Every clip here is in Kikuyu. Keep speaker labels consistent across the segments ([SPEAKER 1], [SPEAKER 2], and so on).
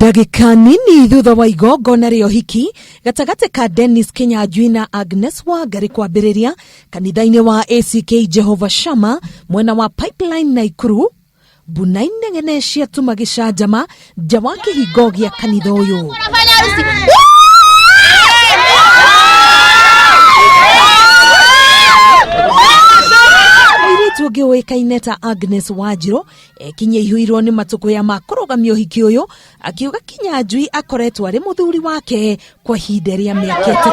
[SPEAKER 1] Ndagĩka nini thutha wa igongona rĩa ũhiki gatagatĩ ka Dennis Kinyanjui na Agnes Wangari kwambĩrĩria kanitha-inĩ wa ACK Jehovah Shammah mwena wa Pipeline Naikuru, mbuna inegene ciatuma gĩcanjama nja wa kĩhingo gĩa kanitha ũyũ. Mũirĩtu ũngĩ ũĩkaine ta Agnes Wanjirũ ekinyia ihuirwo nĩ matũkũya ma kũrũgamia ũhiki ũyũ akiuga Kinyanjui akoretwo arĩ mũthuri wake kwa ihinda rĩa mĩaka 3.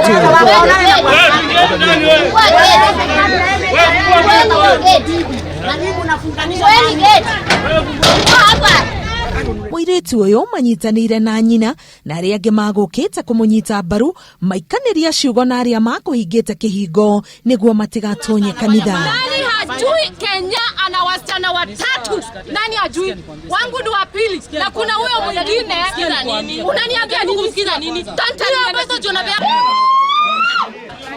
[SPEAKER 1] Mũirĩtu ũyũ manyitanĩire na nyina na arĩa angĩ magũkĩte kũmũnyita mbaru maikanĩria ciugo na arĩa makũhingĩte kĩhingo nĩguo matigatonye kanitha.
[SPEAKER 2] Nani hajui Kenya ana wasichana watatu? Nani hajui? Wangu ni wa pili na kuna huyo mwingine. Unaniambia nini? Hiyo pesa tunapea.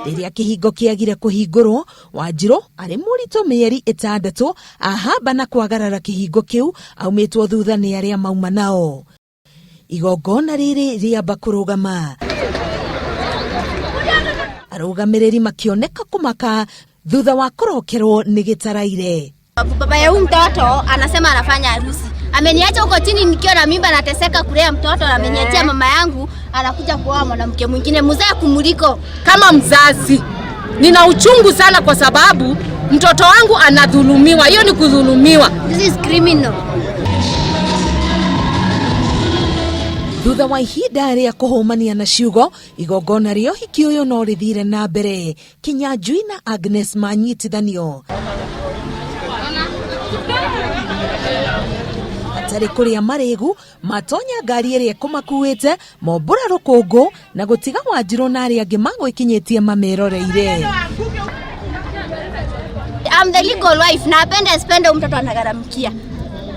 [SPEAKER 1] Rĩrĩa kĩhingo kĩagire kũhingũrwo, Wanjirũ arĩ mũritũ mĩeri 6 ahamba na kwagarara kĩhingo kĩu aumĩtwo thutha nĩ arĩa mauma nao. Igongona rĩrĩ rĩamba kũrũgama. Arũgamĩrĩri makĩoneka kũmaka thutha wa kũrokerwo nĩ gĩtaraire.
[SPEAKER 3] Baba ya huyu mtoto anasema anafanya harusi. Ameniacha huko chini nikiwa na mimba nateseka kulea mtoto na ameniachia mama yangu anakuja kuoa mwanamke mwingine mzee kumuliko.
[SPEAKER 2] Kama mzazi nina uchungu sana kwa sababu mtoto wangu anadhulumiwa. Hiyo ni kudhulumiwa.
[SPEAKER 3] This is criminal.
[SPEAKER 1] Thutha wa ihinda rĩa kũhũmania na ciugo, igongona rĩa ũhiki ũyũ no rĩthire na mbere. Kinyanjui na Agnes manyitithanio. Hatarĩ kũrĩa marĩgu, matonya ngari ĩrĩa ĩkũmakuĩte, mombũra rũkũngũ na gũtiga Wanjirũ na arĩa angĩ magwĩkinyĩtie mameroreire.
[SPEAKER 3] I'm the legal wife. Napenda sipende huyu mtoto anagharamikia.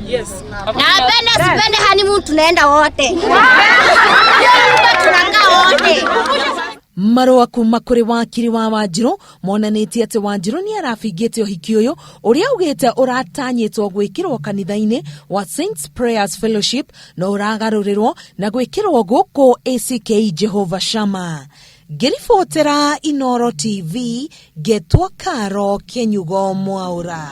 [SPEAKER 4] Yes.
[SPEAKER 3] Napenda sipende honeymoon tunaenda wote. Hiyo nyumba tunakaa wote.
[SPEAKER 1] Marũa kuma kũrĩ wakiri wa Wanjirũ monanĩtie atĩ Wanjirũ nĩ arabingĩte ũhiki ũyũ ũrĩa augĩte ũratanyĩtwo gwĩkĩrwo kanitha-inĩ wa Saints Prayers Fellowship no ũragarũrĩrwo na gwĩkĩrwo gũkũ ACK Jehovah Shammah. Ngĩribotera Inooro TV, ngetwo Karo Kĩnyugo Mwaũra.